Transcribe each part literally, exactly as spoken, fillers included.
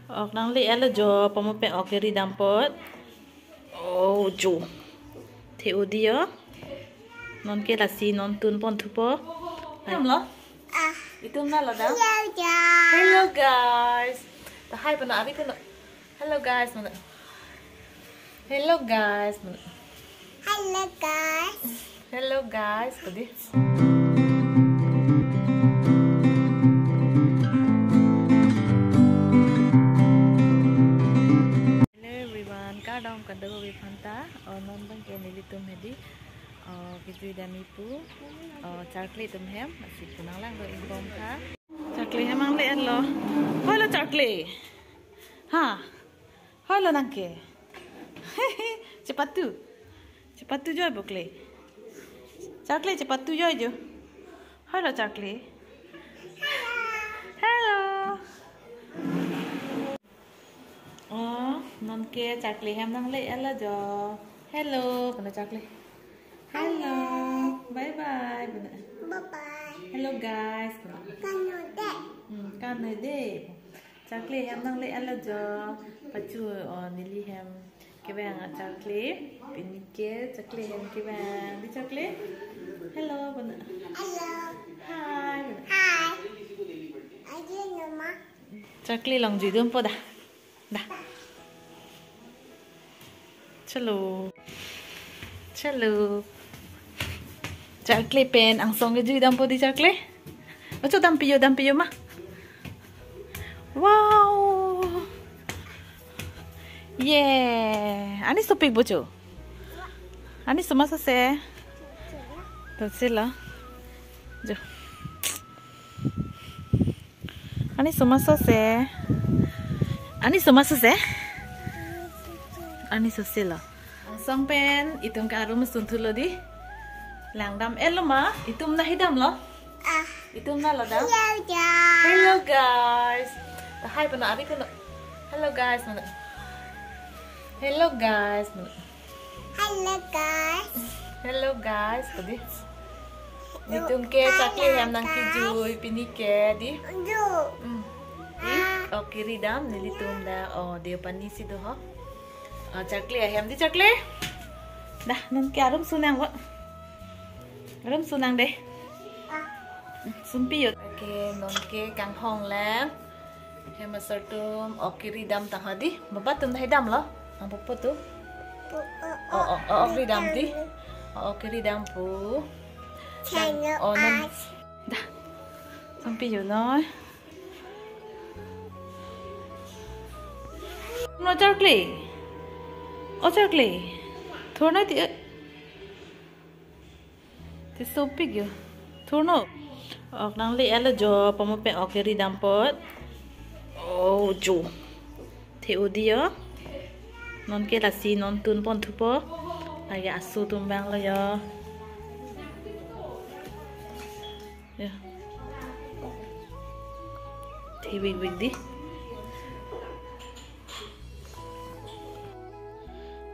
Ok nangle-etlo jo, pamo pen ok kiri dam apot. Oh jo. The udi jo. Nonke lasi non tun pon thupo. Damlo? Ah. Itum nalo dam? Hello, guys. Hello, guys. Ta hi pano, abi pano. Hello, guys, mano. Hello, guys, mano. Hello, guys. Hello, guys, padi. Hello, everyone. Kardom kadokave aphanta. O non abangke nelitum hedi. O kejui dam-ipo. O charkle atum hem. Lasi pu nanglang do ingbom tha. Charkle hem nangle-etlo. Hoilo charkle. Ha. Hoilo nangke. Chepatu. Chepatu joi bokle. Charkle chepatu joi jo. Hoilo charkle. Hello. O, nonke charkle hem nangle-etlo jo. Hello, pano charkle. Hello. Bye bye. Pano. Bye bye. Hello guys. Pano. Kano de. Hmm, kano de. Charkle hem nangle-etlo jo. Pachu, o, neli hem kevang a charkle. Pini ke charkle hem kevang. Di charkle. Hello, pano. Hello. Hi, pano. Hi. Aji nama. Charkle long jui dampo da. Da. Chalo. Chalo. Charkle pen angsong kejui dampo di charkle. Ocho dampi jo, dampi jo ma. Wow. Yeah. Ani sopik bocho. Ani soma sose. Tonsila. Jo. Ani soma sose. Ani soma sose. Ani soselo. Angsong pen itum ke arum sun thulo di. Langdam-etlo ma, itum nahidamlo. Ah. Itum nalo dam. Hello, guys. Hello, guys. Ta hi pano, abi pano. Hello, guys, mano. Hello, guys, mano. Hello, guys. Hello, guys, padi. Nelitum ke charkle hem nangkejui pini ke di. Ju. Hmm. Di, ok kiri dam nelitum da. O, Deopani si do ho. O, charkle ahem di charkle. Da, nonke arum sun nanglo. Arum sun nang de. Hmm, sunpi jo. Okay, nonke kanghong lang. Hem asar atum ok kiri dam tang hadi. Baba atum nahidamlo. Ang popo atum. O, o, o, ok kiri dam di. O, ok kiri dampo. Channel, o, non. Da. Sampi jo noi. No charkle. O charkle. Thorna ti, eh. Ti sopik jo. Thurno. Ok nangle-etlo jo, pamo pen ok kiri dam apot. Oh jo. The udi jo. Nonke lasi non tun pon thupo. Lake aso atum vanglo jo. Ya. The big big di.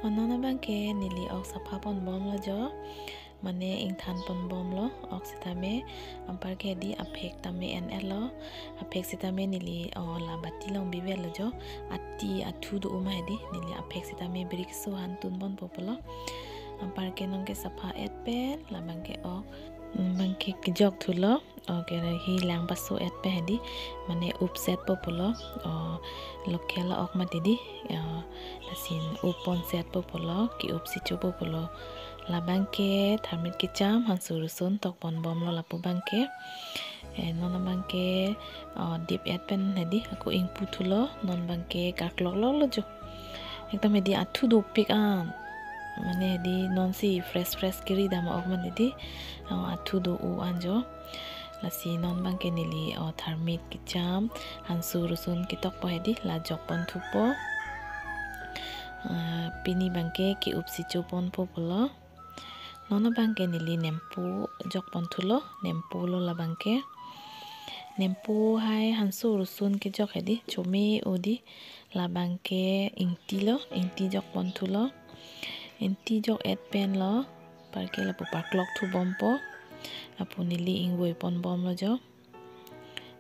O non abangke neli ok sapha pon bomlo jo. Mane ingthan pon bomlo ok sitame, anparke di aphek tame en-etlo, aphek sitame neli, o, la bati along bivetlo jo, ati athu do-o ma hedi, neli aphek sitame brik su han tun ponpo pulo, anparke nonke sapha-et pen, labangke ok, mm, bangke kejok thulo. Okay, hi lang paso-et pen hedi, mane upset po pulo. O, local ok mati di. O, lason up ponset po pulo, ke-up si cho po pulo. Labangke tharmit kecham, hansu rusun tok pon bomlo lapu abangke. Eh, non abangke, o, dip-et pen hedi, ako ingpu thulo, non abangke karklok lolo jo. Ekdom hedi athu dopik an. Mane hedi nonsi fresh fresh kiri dam ok mane di. O, athu do-o an jo. Lasi non abangke neli, o, tharmit kecham, hansu rusun ketokpo hedi, la jok pon thupo. Ah, pini abangke ke-up si cho ponpo pulo. Non abangke neli nempo jok pon thulo, nempo lo labangke. Nempo hai hansu rusun kejok hedi, chome-o di, labangke ingti lo, ingti jok pon thulo. Ingti jok-et penlo, anparke lapu parklok thu bompo. Lapu neli ingvoi pon bomlo jo.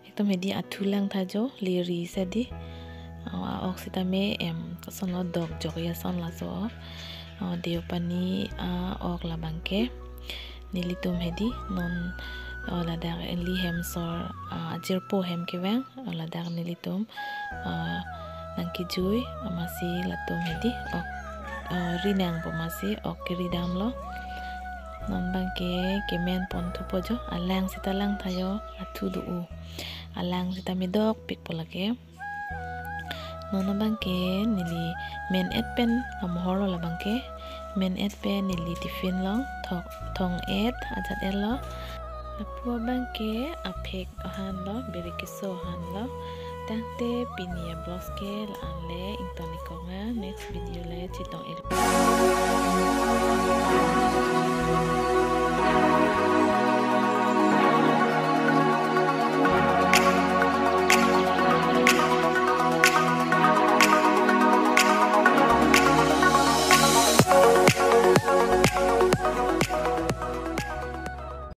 Ekdom hedi athu langtha jo, leri si di. O, a-ok sitame em kosonlo, dok jok ason laso ok. O, Deopani a-ok labangke. Nelitum hedi non, o, ladak eli hem sor, a, ajirpo hem kevang, o, ladak nelitum, a, nangkejui, amatsi latum hedi ok, a, rinang pu amatsi ok keri damlo. Non abangke kemen pon thupo jo, alang sita lang tha jo, athu do-o. Alang sitame dokpik po lake. Non abangke neli men-et pen amohor lo labangke. Men-et pen neli tiffin along thok, thong-et ajat-et lo. Lapu abangke aphek ahan lo, biri keso ahan lo. Tangte pini a-vlogs ke la-an le ington-ik kok nang, next video le chetong-ik.